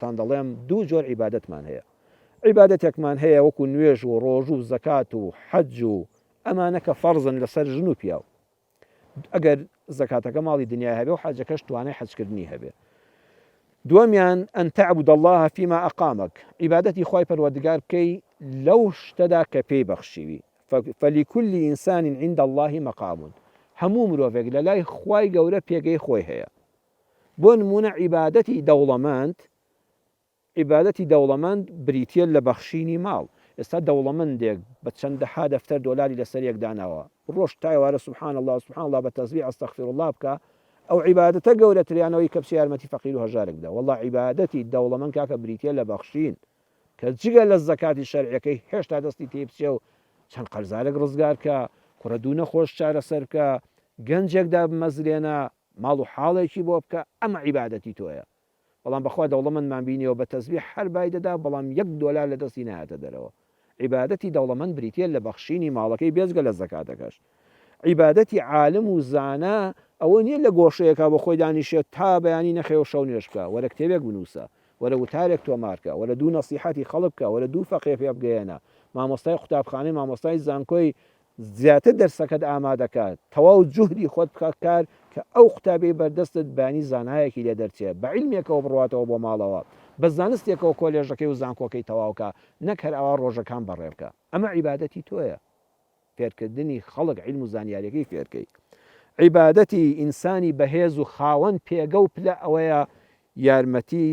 تان دەڵێم دوو جۆر عیبادەتمان هەیە عیبادەتێکمان هەیە وەکو نوێژ و ڕۆژوو و زەکات و حەج و ئەمانە کە فەرزن لەسەر ژن و پیاو ئەگەر زەکاتەکە ماڵی دنیای هەبێ و حەجەکەش توانای حەجکردنی هەبێ دووەمیان أن تعبد الله فيما أقامك عیبادەتی خوای پەروەردگار بکەی لەو شتەدا کە پێی بەخشیوی فلكل إنسان عند الله مقام هەموو مرۆڤێک لە لای خوای گەورە پێگەی خۆی هەیە بۆ نموونە عیبادەتی دەوڵەمەند، عیبادەتی دەوڵەمەند بریتییە لە بەخشینی ماڵ، ئێستا دەوڵەمەندێک بە چەندەها دەفتەر دۆلاری لەسەر یەک داناوە، ڕۆژ تا ئێوارە سبحان اللە سبحان اللە بە تەزبیح استغفر اللە بکا، ئەو عیبادەتە گەورەترە یان ئەوەی کە بچێ یارمەتی فەقیر و هەژارێک بدا، وەڵا عیبادەتی دەوڵەمەند کاکە بریتییە لە بەخشین، کە جگە لە زەکاتی شەرعیەکەی هێشتا دەستی تێی بچێ و چەند قەرزارێک ڕزگار کا، کوڕە دوو نەخۆش چارەسەر بکا، گەنجێک دابمەزرێنە، ماڵ و حاڵێکی بۆ بکە ئەمە عیبادەتی تۆیە بەڵام بەخوا دەوڵەمەندمان بینیوە بە تەزبیح هەر بای دەدا بەڵام یەک دۆلار لە دەستی نایەتە دەرەوە عیبادەتی دەوڵەمەند بریتیە لە بەخشینی ماڵەکەی بێجگە لە زەکاتەکەش عیبادەتی عالم و زانا ئەوە نیە لە گۆشەیەکا بۆ خۆی دانیشێت تا بەیانی نەخەوێ و شەو نوێژ بکا وەرە کتێبێک بنووسە وەرە وتارێک تۆمار کە وەرە دوو نەسیحەتی خەڵک بکە وەرە دوو فەقێ پێ بگەیەنە مامۆستای قوتابخانەی مامۆستای زانکۆی زیاتر دەرسەکەت ئامادەکە تەواو جوهدی خۆت بکە کار کە ئەو قوتابیەی بەردەستت بەیانی زانایەکی لێ دەرچێ بە عیلمێکەوە بڕواتەوە بۆ ماڵەوە بە زانستێکەوە کۆلێژەکەی و زانکۆکەی تەواو کا نەک هەر ئاوا ڕۆژەکان بەڕێ بکا ئەمە عیبادەتی تۆیە فێرکردنی خەڵک عیلم و زانیاریەکەی فێرکەی عیبادەتی ئینسانی بەهێز و خاوەن پێگە و پلە ئەوەیە یارمەتی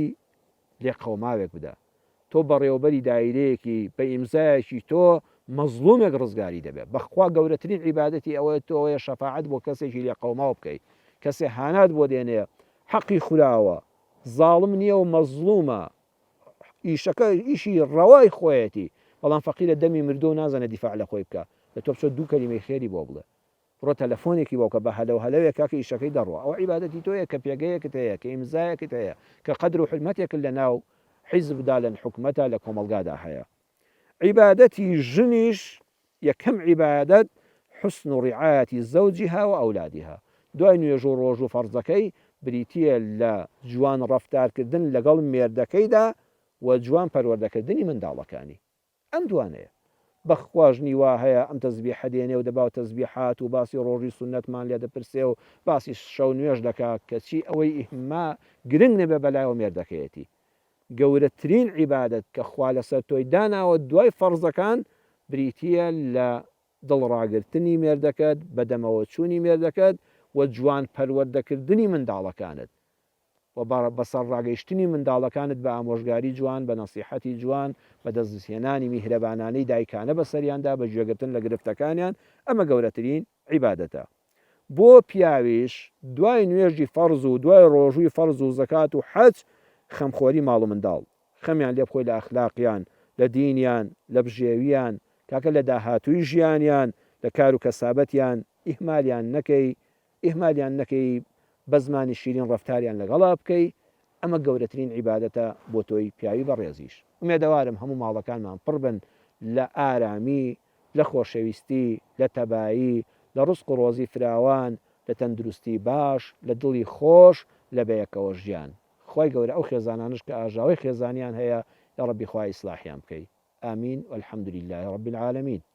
لێقەوماوێک بدە تۆ بەڕێوەبەری دایرەیەکی بە ئیمزایەکی تۆ مەزڵومێک ڕزگاری دەبێت بەخوا گەورەترین عیبادەتی ئەوەیە تۆ ئەوەیە شەفاعەت بۆ کەسێکی لێقەوماو بکەی کەسێ هانات بۆ دێنێ حەقی خوراوە زاڵم نییە و مەزڵومە ئیشەکە ئیشی ڕەوای خۆیەتی بەڵام فەقیرە دەمی مردووە و نازانێت دیفاع لە خۆی بکا لە تۆ بچۆ دوو کەلیمەی خێری بۆ بڵێ بڕۆ تەلەفۆنێکی بۆ بکە بە هەلەو هەلەوێک کاکە ئیشەکەی دەڕوا ئەوە عیبادەتی تۆیە کە پێگەیەکت هەیە کە ئیمزایەکت هەیە کە قەدر و حورمەتێکت لە ناو حیزبدا لە حکومەتا لە کۆمەڵگادا هەیە عیبادەتی ژنیش یەکەم عیبادەت حسن رعایەتی زوجها و اولادها دوای نوێژ و ڕۆژ و فەرزەکەی بریتیە لە جوان ڕەفتارکردن لەگەڵ مێردەکەیدا و جوان پەروەردەکردنی منداڵەکانی ئەم دوانەیە. بەخوا ژنی وا هەیە ئەم تەزبیحە دێنێ و دەبا و تەزبیحات و باسی ڕۆژی سوننەتمان لێ دەپرسێ و باسی شەو نوێژ دەکا کەچی ئەوەی ئیهما گرنگ نەبێ بەلایەوە مێردەکەیەتی. گەورەترین عیبادەت کە خوا لەسەر تۆی داناوە دوای فەرزەکان بریتیە لە دڵ ڕاگرتنی مێردەکەت، بەدەمەوە چوونی مێردەکەت و جوان پەروەردەکردنی منداڵەکانت. و بەسەرڕاگەیشتنی منداڵەکانت بە ئامۆژگاری جوان، بە نەسیحەتی جوان، بە دەستهێنانی میهرەبانانەی دایکانە بەسەریاندا، بە گوێگرتن لە گرفتەکانیان، ئەمە گەورەترین عیبادەتە. بۆ پیاویش دوای نوێژی فەرز و دوای ڕۆژووی فەرز و زەکات و حەج، خەمخۆری ماڵ و منداڵ، خەمیان لێ بخۆی لە ئەخلاقیان، لە دینیان، لە بژێویان، کاکە لە داهاتووی ژیانیان، لە کار و کەسابەتیان، ئیهمالیان نەکەی، ئیهمالیان نەکەی بە زمانی شیرین ڕەفتاریان لەگەڵا بکەی ئەمە گەورەترین عیبادەتە بۆ تۆی پیاوی بەڕێزیش ئومێدەوارم هەموو ماڵەکانمان پڕ بن لە ئارامی لە خۆشەویستی لە تەبایی لە ڕزق و ڕۆزی فراوان لە تەندروستی باش لە دڵی خۆش لە بەیەکەوە ژیان خوای گەورە ئەو خێزانانەش کە ئاژاوەی خێزانیان هەیە یاڕەبی خوایە ئیسلاحیان بکەی آمین والحمد للە رب العالمین.